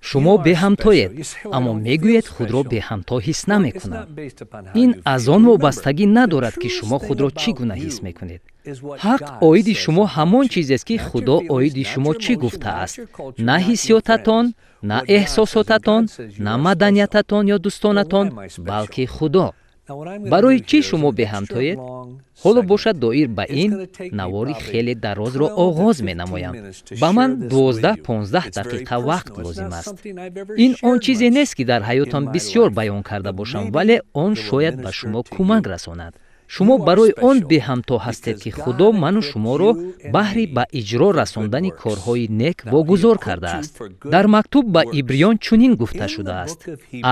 Шумо беҳамтоед, аммо мегӯед, худро беҳамто ҳис намекунам. Ин аз он вобастагӣ надорад, ки шумо худро чӣ гуна ҳис мекунед. Ҳақ оиди шумо ҳамон чизест, ки Худо оиди шумо чӣ гуфтааст, на ҳиссиётатон, на эҳсосотатон, на маданиятатон ё дӯстонатон, балки Худо. Барои чӣ шумо беҳамтоед? Ҳоло бошад, доир ба ин навори хеле дарозро оғоз менамоям. Ба ман 12-15 дақиқа вақт лозим аст. Ин он чизе нест, ки дар ҳаётам бисёр баён карда бошам, вале он шояд ба шумо кӯмак расонад. Шумо барои он беҳамто ҳастед, ки Худо ману шуморо баҳри ба иҷро расондани корҳои нек вогузор кардааст. Дар мактуб ба ибриён чунин гуфта шудааст: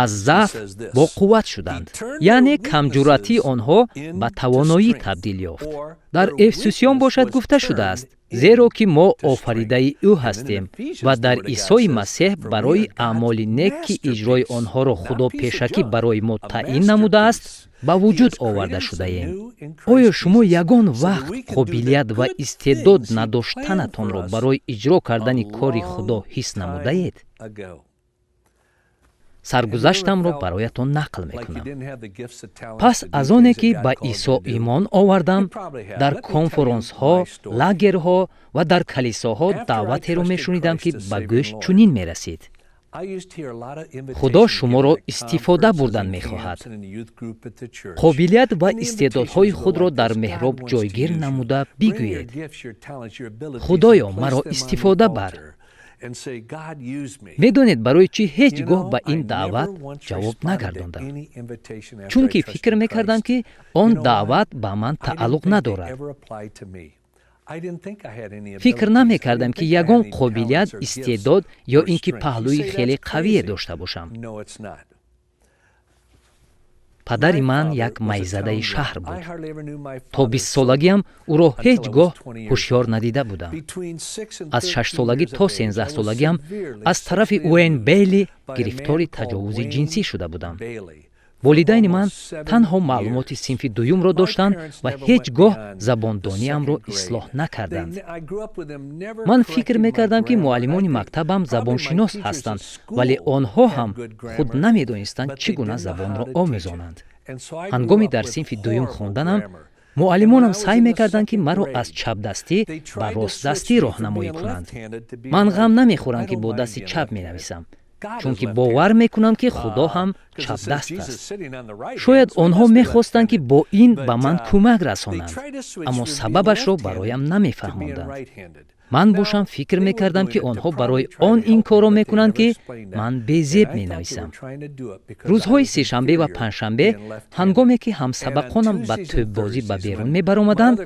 «Аз заъф бо қувват шуданд», яъне камҷуръатии онҳо ба тавоноӣ табдил ёфт. Дар Эфсусиён бошад, гуфта шудааст: «Зеро ки мо офаридаи ӯ ҳастем ва дар Исои Масеҳ барои аъмоли нек, ки иҷрои онҳоро Худо пешакӣ барои мо таъин намудааст, ба вуҷуд оварда шудаем». Оё шумо ягон вақт қобилият ва истеъдод надоштанатонро барои иҷро кардани кори Худо ҳис намудаед? Саргузаштамро бароятон нақл мекунам. Пас аз оне ки ба Исо имон овардам, дар конфронсҳо, лагерҳо ва дар калисоҳо даъватеро мешунидам, ки ба гӯш чунин мерасид: «Худо шуморо истифода бурдан мехоҳад. Қобилият ва истеъдодҳои худро дар меҳроб ҷойгир намуда, бигӯед: Худоё, маро истифода бар». Медонед, барои чӣ ҳеҷ гоҳ ба ин даъват ҷавоб нагардондам? Чунки фикр мекардам, ки он даъват ба ман тааллуқ надорад. Фикр намекардам, ки ягон қобилият, истеъдод ё ин ки паҳлӯи хеле қавие дошта бошам. Падари ман як майзадаи шаҳр буд. То 20-солагиам ӯро ҳеҷ гоҳ ҳушёр надида будам. Аз 6-солагӣ то 13-солагиам аз тарафи Уэйн Бейли гирифтори таҷовузи ҷинсӣ шуда будам. Волидайни ман танҳо маълумоти синфи дуюмро доштанд ва ҳеҷ гоҳ забондониамро ислоҳ накарданд. Ман фикр мекардам, ки муаллимони мактабам забоншинос ҳастанд, вале онҳо ҳам худ намедонистанд, чӣ гуна забонро омӯзонанд. Ҳангоми дар синфи дуюм хонданам, муаллимонам саъй мекарданд, ки маро аз чапдастӣ ба ростдастӣ роҳнамоӣ кунанд. Ман ғам намехӯрам, ки бо дасти чап менависам, чунки бовар мекунам, ки Худо ҳам чапдаст аст. Шояд онҳо мехостанд, ки бо ин ба ман кӯмак расонанд, аммо сабабашро бароям намефаҳмонданд. Ман бошам, фикр мекардам, ки онҳо барои он ин корро мекунанд, ки ман безеб менависам. Рӯзҳои сешанбе ва панҷшанбе, ҳангоме ки ҳамсабақонам ба тӯббозӣ ба берун мебаромаданд,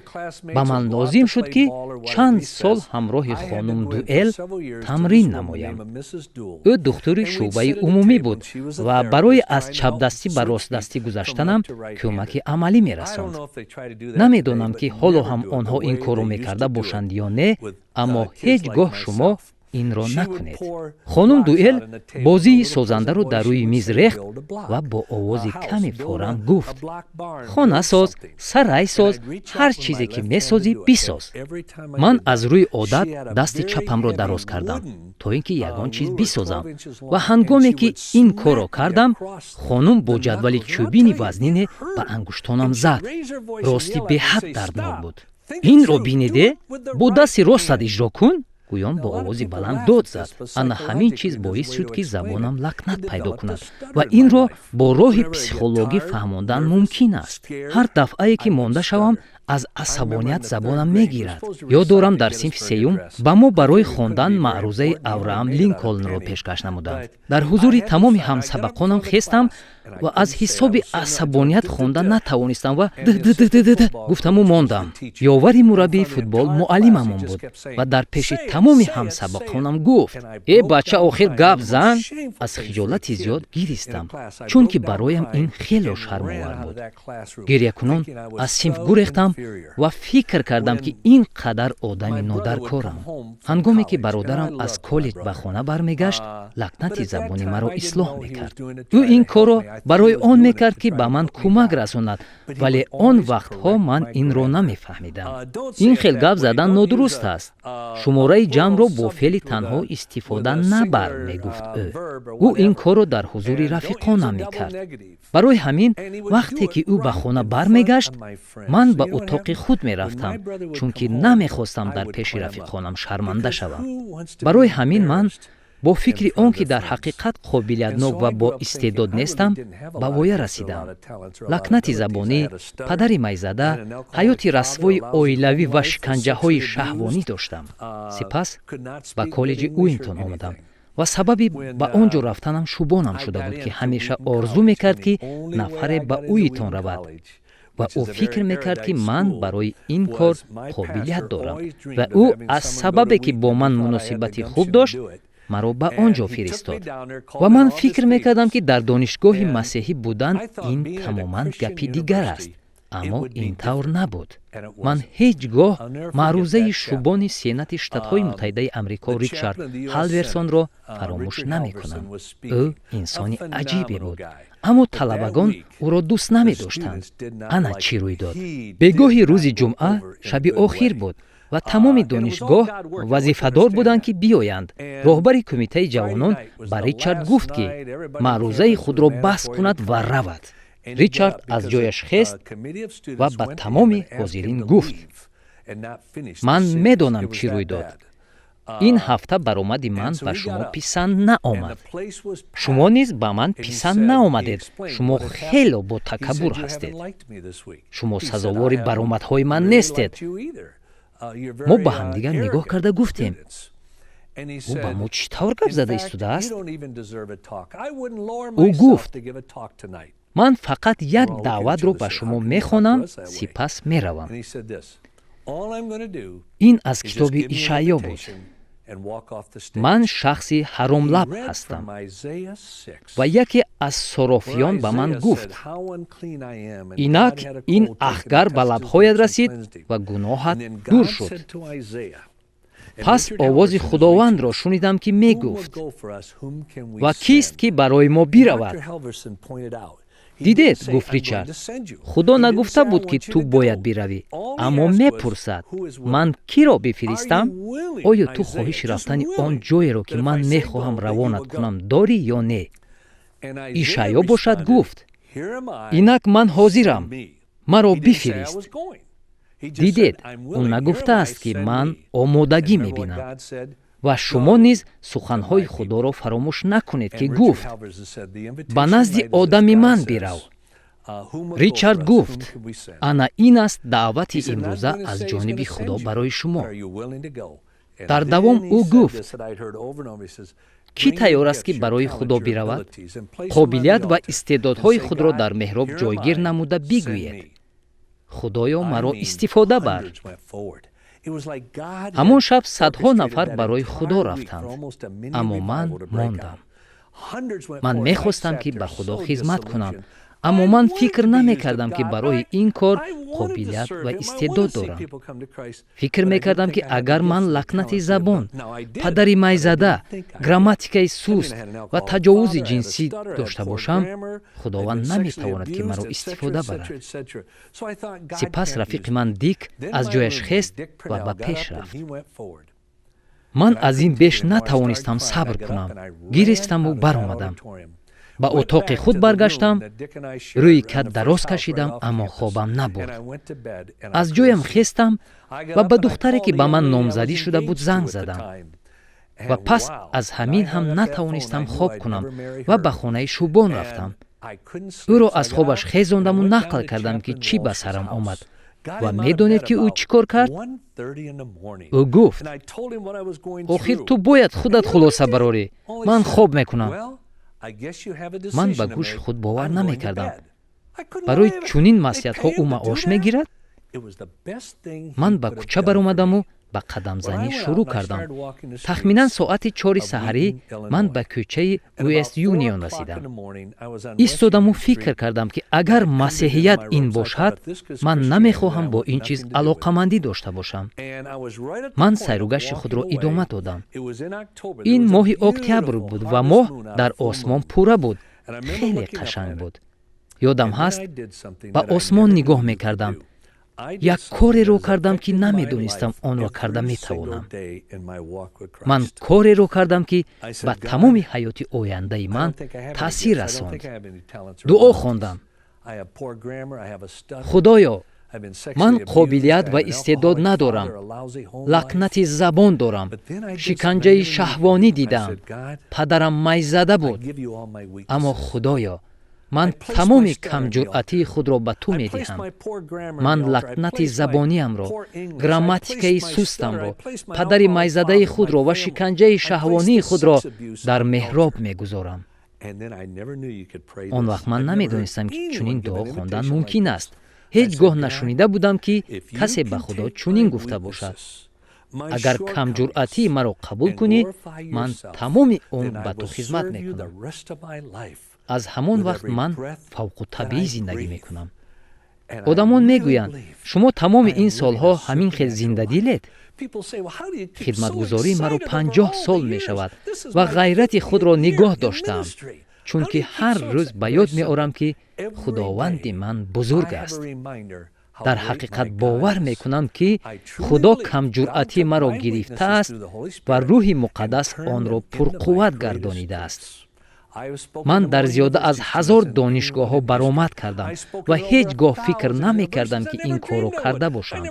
ба ман лозим шуд, ки чанд сол ҳамроҳи хонум Дуэл тамрин намоям. Ӯ духтури шӯъбаи умумӣ буд ва барои аз чапдастӣ ба ростдастӣ гузаштанам кӯмаки амалӣ мерасонд. Намедонам, ки ҳоло ҳам онҳо ин корро мекарда бошанд ё не, аммо ҳеҷ гоҳ шумо инро накунед. Хонум Дуэл бозии созандаро дар рӯи миз рехт ва бо овози каме форам гуфт: «Хона соз, сарай соз, ҳар чизе ки месозӣ, бисоз». Ман аз рӯи одат дасти чапамро дароз кардам, то ин ки ягон чиз бисозам, ва ҳангоме ки ин корро кардам, хонум бо ҷадвали чӯбини вазнине ба ангуштонам зад. Ростӣ, беҳад дарднок буд. «Инро бинеде, бо дасти ростат иҷро кун», гӯён бо овози баланд дод зад. Ана ҳамин чиз боис шуд, ки забонам лакнат пайдо кунад, ва инро бо роҳи психологӣ фаҳмондан мумкин аст. Ҳар дафъае ки монда шавам, аз асабоният забонам мегирад. Ёд дорам, дар синфи сеюм ба мо барои хондан маърузаи Авраам Линколнро пешкаш намуданд. Дар ҳузури тамоми ҳамсабақонам хестам ва аз ҳисоби асабоният хонда натавонистам ва ддддд гуфтаму мондам. Ёвари мураббии футбол муаллимамон буд ва дар пеши тамоми ҳамсабақонам гуфт: «Э, бача, охир гап зан». Аз хиҷолати зиёд гиристам, чунки бароям ин хело шармовар буд. Гирякунон аз синф гурехтам. Ва фикр кардам, ки ин қадар одами нодаркорам. Ҳангоме ки бародарам аз коллеҷ ба хона бармегашт, лакнати забони маро ислоҳ мекард. Ӯ ин корро барои он мекард, ки ба ман кӯмак расонад, вале он вақтҳо ман инро намефаҳмидам. «Ин хел гап задан нодуруст аст. Шумораи ҷамъро бо феъли танҳо истифода набар», мегуфт ӯ. Ӯ ин корро дар ҳузури рафиқонам мекард. Барои ҳамин, вақте ки ӯ ба хона бармегашт, ман ба утоқи худ мерафтам, чунки намехостам дар пеши рафиқонам шарманда шавам. Барои ҳамин ман бо фикри он ки дар ҳақиқат қобилиятнок ва боистеъдод нестам, ба воя расидам. Лакнати забонӣ, падари майзада, ҳаёти расвои оилавӣ ва шиканҷаҳои шаҳвонӣ доштам. Сипас ба коллеҷи Уинтон омадам ва сабаби ба он ҷо рафтанам шубонам шуда буд, ки ҳамеша орзу мекард, ки нафаре ба Уитон равад, ва ӯ фикр мекард, ки ман барои ин кор қобилият дорам, ва ӯ аз сабабе ки бо ман муносибати хуб дошт, маро ба он ҷо фиристод. Ва ман фикр мекардам, ки дар донишгоҳи масеҳӣ будан ин тамоман гапи дигар аст, аммо ин тавр набуд. Ман ҳеҷ гоҳ маърузаи шубони Сенати Штатҳои Муттаҳидаи Амрико Ричард Ҳалверсонро фаромӯш намекунам. Ӯ инсони аҷибе буд, аммо талабагон ӯро дӯст намедоштанд. Ана чӣ рӯй дод. Бегоҳи рӯзи ҷумъа, шаби охир буд ва тамоми донишгоҳ вазифадор буданд, ки биёянд. Роҳбари кумитаи ҷавонон ба Ричард гуфт, ки маърузаи худро бас кунад ва равад. Ричард аз ҷояш хест ва ба тамоми ҳозирин гуфт: «Ман медонам, чӣ рӯй дод. Ин ҳафта баромади ман ба шумо писанд наомад. Шумо низ ба ман писанд наомадед. Шумо хело ботакаббур ҳастед. Шумо сазовори баромадҳои ман нестед». Мо ба ҳамдигар нигоҳ карда гуфтем: «Ӯ ба мо чӣ тавр гап зада истодааст?» Ӯ гуфт: «Ман фақат як даъватро ба шумо мехонам, сипас меравам». Ин аз китоби Ишаъё буд: «Ман шахси ҳаромлаб ҳастам ва яке аз сорофиён ба ман гуфт: инак ин ахгар ба лабҳоят расид ва гуноҳат дур шуд». Пас овози Худовандро шунидам, ки мегуфт: ва кист, ки барои мо биравад?» «Дидед, – гуфт Ричард, – Худо нагуфта буд, ки ту бояд биравӣ, аммо мепурсад: ман киро бифиристам? Оё ту хоҳиши рафтани он ҷоеро, ки ман мехоҳам равонат кунам, дорӣ ё не?» Ишаъё бошад гуфт: инак ман ҳозирам, маро бифирист». Дидед, ӯ нагуфтааст, ки ман омодагӣ мебинам. Ва шумо низ суханҳои Худоро фаромӯш накунед, ки гуфт: ба назди одами ман бирав. Ричард гуфт: ана ин аст даъвати имрӯза аз ҷониби Худо барои шумо. Дар давом ӯ гуфт: кӣ тайёр аст, ки барои Худо биравад? Қобилият ва истеъдодҳои худро дар меҳроб ҷойгир намуда бигӯед: Худоё, маро истифода бар. Ҳамон шаб садҳо нафар барои Худо рафтанд, аммо ман мондам. Ман мехостам, ки ба Худо хизмат кунам, аммо ман фикр намекардам, ки барои ин кор қобилият ва истеъдод дорам. Фикр мекардам, ки агар ман лакнати забон, падари майзада, грамматикаи суст ва таҷовузи ҷинсӣ дошта бошам, Худованд наметавонад, ки маро истифода барад. Сипас рафиқи ман Дик аз ҷояш хест ва ба пеш рафт. Ман аз ин беш натавонистам сабр кунам, гиристаму баромадам, ба утоқи худ баргаштам, рӯи кат дароз кашидам, аммо хобам набурд. Аз ҷоям хестам ва ба духтаре, ки ба ман номзадӣ шуда буд, занг задам. Ва пас аз ҳамин ҳам натавонистам хоб кунам ва ба хонаи шубон рафтам. Ӯро аз хобаш хезондаму нақл кардам, ки чӣ ба сарам омад. Ва медонед, ки ӯ чӣ кор кард? Ӯ гуфт: охир ту бояд худат хулоса барорӣ, ман хоб мекунам. Ман ба гӯши худ бовар намекардам. Барои чунин маслиҳатҳо ӯ маош мегирад? Ман ба кӯча баромадаму Ба қадамзанӣ шурӯъ кардам. Тахминан соати 4-и саҳарӣ ман ба кӯчаи Уэст Юнион расидам. Истодаму фикр кардам, ки агар масеҳият ин бошад, ман намехоҳам бо ин чиз алоқамандӣ дошта бошам. Ман сайругашти худро идома додам. Ин моҳи октябр буд ва моҳ дар осмон пурра буд. Хеле қашанг буд. Ёдам ҳаст, ба осмон нигоҳ мекардам. Як кореро кардам, ки намедонистам онро карда метавонам. Ман кореро кардам, ки ба тамоми ҳаёти ояндаи ман таъсир расонд. Дуо хондам: «Худоё, ман қобилият ва истеъдод надорам, лакнати забон дорам, шиканҷаи шаҳвонӣ дидаам, падарам майзада буд. Аммо, Худоё, ман тамоми камҷуръатии худро ба ту медиҳам. Ман лакнати забониамро, грамматикаи сустамро, падари майзадаи худро ва шиканҷаи шаҳвонии худро дар меҳроб мегузорам». Он вақт ман намедонистам, ки чунин дуо хондан мумкин аст. Ҳеҷ гоҳ нашунида будам, ки касе ба Худо чунин гуфта бошад: «Агар камҷуръатии маро қабул кунӣ, ман тамоми умр ба ту хизмат мекунам». Аз ҳамон вақт ман фавқутабиӣ зиндагӣ мекунам. Одамон мегӯянд: «Шумо тамоми ин солҳо ҳамин хел зиндадилед?» Хидматгузории маро 50 сол мешавад ва ғайрати худро нигоҳ доштаам, чунки ҳар рӯз ба ёд меорам, ки Худованди ман бузург аст. Дар ҳақиқат бовар мекунам, ки Худо камҷуръатии маро гирифтааст ва Рӯҳи Муқаддас онро пурқувват гардонидааст. Ман дар зиёда аз 1000 донишгоҳҳо баромад кардам ва ҳеҷ гоҳ фикр намекардам, ки ин корро карда бошам.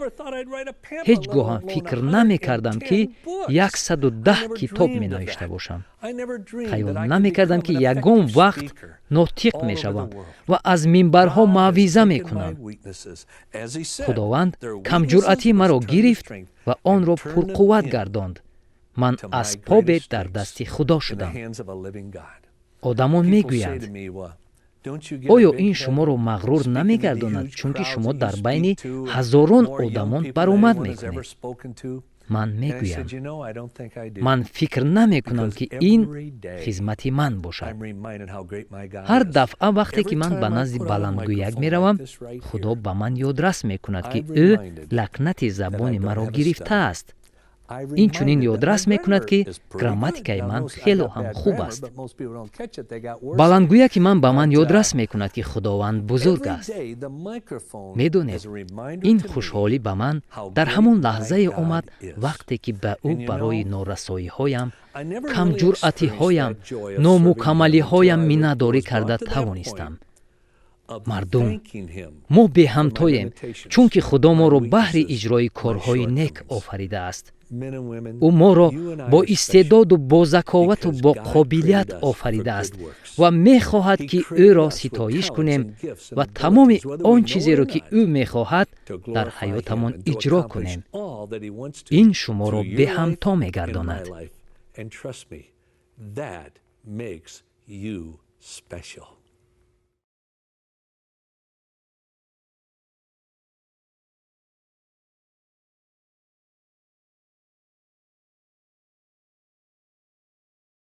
Ҳеҷ гоҳам фикр намекардам, ки 110 китоб менавишта бошам. Хаёл намекардам, ки ягон вақт нотиқ мешавам ва аз минбарҳо маъвиза мекунам. Худованд камҷуръатии маро гирифт ва онро пурқувват гардонд. Ман асбобе дар дасти Худо шудам. Одамон мегӯянд: «Оё ин шуморо мағрур намегардонад, чунки шумо дар байни ҳазорон одамон баромад мекунед?» Ман мегӯям: «Ман фикр намекунам, ки ин хизмати ман бошад». Ҳар дафъа вақте ки ман ба назди баландгӯяк меравам, Худо ба ман ёдрас мекунад, ки ӯ лакнати забони маро гирифтааст. Инчунин ёдрас мекунад, ки грамматикаи ман хело ҳам хуб аст. Баландгӯяки ман ба ман ёдрас мекунад, ки Худованд бузург аст. Медонед, ин хушҳолӣ ба ман дар ҳамон лаҳзае омад, вақте ки ба ӯ барои норасоиҳоям, камҷуръатиҳоям, номукаммалиҳоям миннатдорӣ карда тавонистам. Мардум, мо беҳамтоем, чунки Худо моро баҳри иҷрои корҳои нек офаридааст. Ӯ моро бо истеъдоду бо заковату бо қобилият офаридааст ва мехоҳад, ки ӯро ситоиш кунем ва тамоми он чизеро, ки ӯ мехоҳад, дар ҳаётамон иҷро кунем. Ин шуморо беҳамто мегардонад. That makes you special.